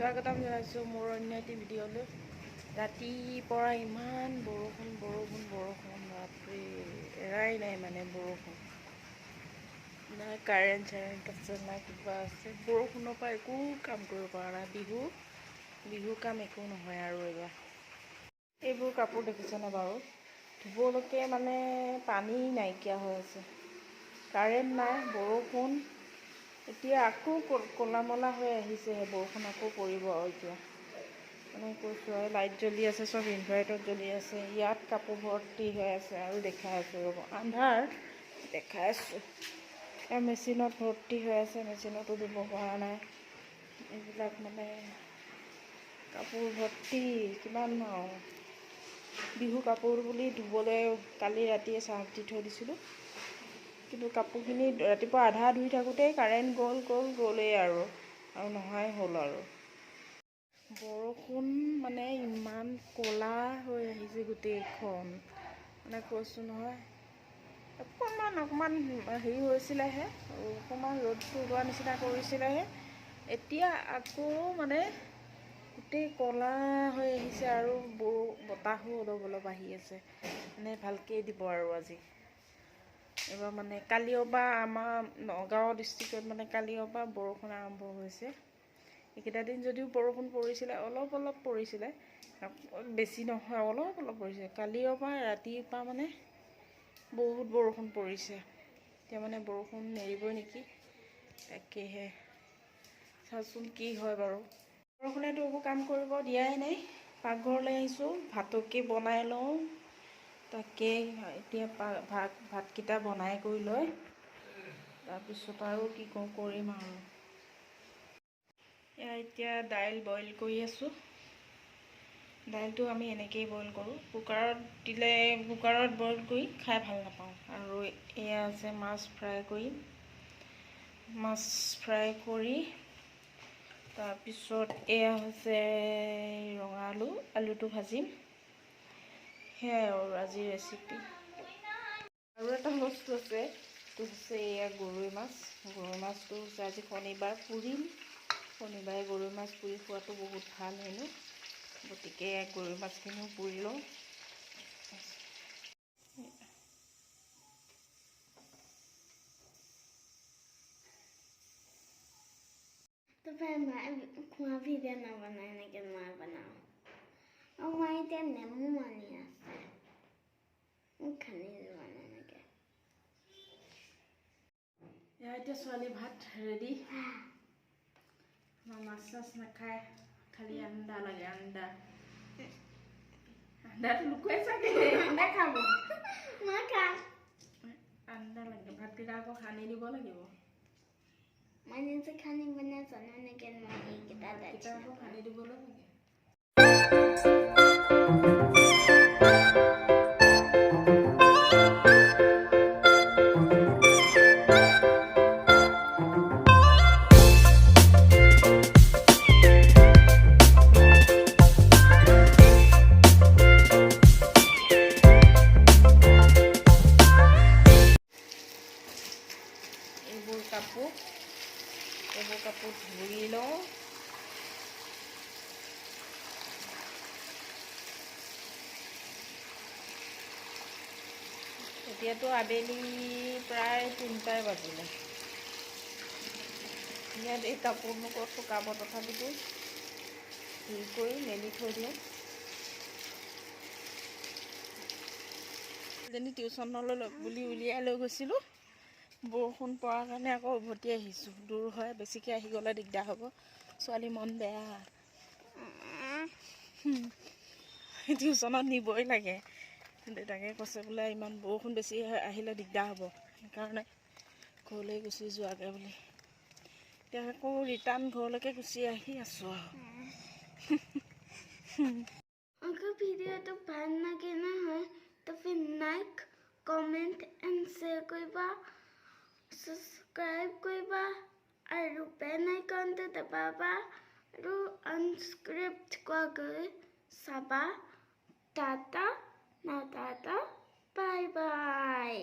স্বাগতম জনাইছোঁ মোৰ অন্য এটি ভিডিঅ'লৈ। ৰাতিপুৱা ইমান বৰষুণ বৰষুণ বৰষুণ, বাপৰে এৰাই নাই, মানে বৰষুণ নাই, কাৰেণ্ট চাৰেণ্ট আছে না কিবা আছে, বৰষুণৰ পৰা একো কাম কৰিব পৰা নাই। বিহু বিহু কাম একো নহয় আৰু এইবাৰ। এইবোৰ কাপোৰ দেখিছেনে বাৰু, ধুবলৈকে মানে পানী নাইকিয়া হৈ আছে, কাৰেণ্ট নাই, বৰষুণ। এতিয়া আকৌ ক'লা মলা হৈ আহিছেহে, বৰষুণ আকৌ পৰিব আৰু এতিয়া। মানে কৈছোঁ আৰু লাইট জ্বলি আছে, চব ইনভাৰ্টাৰত জ্বলি আছে। ইয়াত কাপোৰ ভৰ্তি হৈ আছে আৰু দেখাই আছোঁ, ৰ'ব, আন্ধাৰ, দেখাই আছোঁ। মেচিনত ভৰ্তি হৈ আছে, মেচিনতো দিব পৰা নাই। এইবিলাক মানে কাপোৰ ভৰ্তি কিমান আৰু বিহু কাপোৰ বুলি ধুবলৈ কালি ৰাতিয়ে চাৰ্ফ দি থৈ দিছিলোঁ, কিন্তু কাপোৰখিনি ৰাতিপুৱা আধা ধুই থাকোঁতেই কাৰেণ্ট গ'ল গ'ল গ'লেই আৰু আৰু নোহোৱাই হ'ল আৰু। বৰষুণ মানে ইমান ক'লা হৈ আহিছে গোটেইখন, মানে কৈছোঁ নহয়, অকণমান অকণমান হেৰি হৈছিলেহে, অকণমান ৰ'দটো ওলোৱা নিচিনা কৰিছিলেহে, এতিয়া আকৌ মানে গোটেই ক'লা হৈ আহিছে আৰু বতাহো অলপ অলপ আহি আছে, মানে ভালকেই দিব আৰু আজি। এইবাৰ মানে কালিৰ পৰা আমাৰ নগাঁও ডিষ্ট্ৰিক্টত মানে কালিৰ পৰা বৰষুণ আৰম্ভ হৈছে। এইকেইটা দিন যদিও বৰষুণ পৰিছিলে, অলপ অলপ পৰিছিলে, বেছি নহয়, অলপ অলপ পৰিছে। কালিৰ পৰা ৰাতিপুৱা মানে বহুত বৰষুণ পৰিছে। এতিয়া মানে বৰষুণ নেৰিবই নেকি, তাকেহে চাওঁচোন কি হয় বাৰু। বৰষুণেতো একো কাম কৰিব দিয়াই নাই। পাকঘৰলৈ আহিছোঁ, ভাতকে বনাই লওঁ, তাকে এতিয়া ভাতকেইটা বনাই কৰি লৈ তাৰপিছত আৰু কি কওঁ কৰিম আৰু। এয়া এতিয়া দাইল বইল কৰি আছোঁ। দাইলটো আমি এনেকেই বইল কৰোঁ, কুকাৰত দিলে কুকাৰত বইল কৰি খাই ভাল নাপাওঁ। আৰু এয়া আছে মাছ ফ্ৰাই কৰিম, মাছ ফ্ৰাই কৰি তাৰপিছত এয়া হৈছে ৰঙা আলু, আলুটো ভাজিম। সেয়াই আৰু আজিৰ ৰেচিপি। আৰু এটা বস্তু আছে, এইটো হৈছে এয়া গৰৈ মাছ। গৰৈ মাছটো হৈছে আজি শনিবাৰ পুৰিম। শনিবাৰে গৰৈ মাছ পুৰি খোৱাটো বহুত ভাল হেনো, গতিকে গৰৈ মাছখিনিও পুৰি লওঁ। तो फिर मैं খোৱা ভিডিঅ' নবনাই, এনেকৈ মই বনাওঁ। আৰু মই এতিয়া নেমু আনি আছে, মোক খানি মানে এনেকৈ। এয়া এতিয়া ছোৱালী ভাত ৰেডি। আমাৰ মাছ চাছ নাখায়, খালি আণ্ডা লাগে, আণ্ডা। আণ্ডাটো লুকুৱাই চাগে কোনে খাব? মই খাম। আণ্ডা লাগে, ভাতকেইটা আকৌ সানি দিব লাগিব। মই নিজে খানি বনাই জানো নেকি, মই এইকেইটা ভাতকেইটা আকৌ সানি দিবলৈ লাগে। এইবোৰ কাপোৰ, এইবোৰ কাপোৰ ধুই লওঁ। এতিয়াতো আবেলি প্ৰায় 3টাই বাজিলে। ইয়াত এই কাপোৰনো ক'ত শুকাব, তথাপিতো ধুই কৰি মেলি থৈ দিওঁ। এজনী টিউচনলৈ বুলি উলিয়াই লৈ গৈছিলোঁ, বৰষুণ পৰাৰ কাৰণে আকৌ উভতি আহিছোঁ। দূৰ হয়, বেছিকৈ আহি গ'লে দিগদাৰ হ'ব, ছোৱালী মন বেয়া। টিউচনত নিবই লাগে, দেউতাকে কৈছে বোলে ইমান বৰষুণ বেছি আহিলে দিগদাৰ হ'ব, সেইকাৰণে ঘৰলৈ গুচি যোৱাগৈ বুলি। এতিয়া আকৌ ৰিটাৰ্ণ ঘৰলৈকে গুচি আহি আছোঁ আৰু। अगर वीडियो तो ভাল লাগে নহয়, তো फिर লাইক, কমেণ্ট এণ্ড শ্বেয়াৰ কৰিবা, ছাবস্ক্ৰাইব কৰিবা আৰু বেল আইকনটো দবাবা আৰু আনস্ক্ৰিপ্ট কোৱাগৈ চাবা। টাটা না, টাটা, বাই বাই।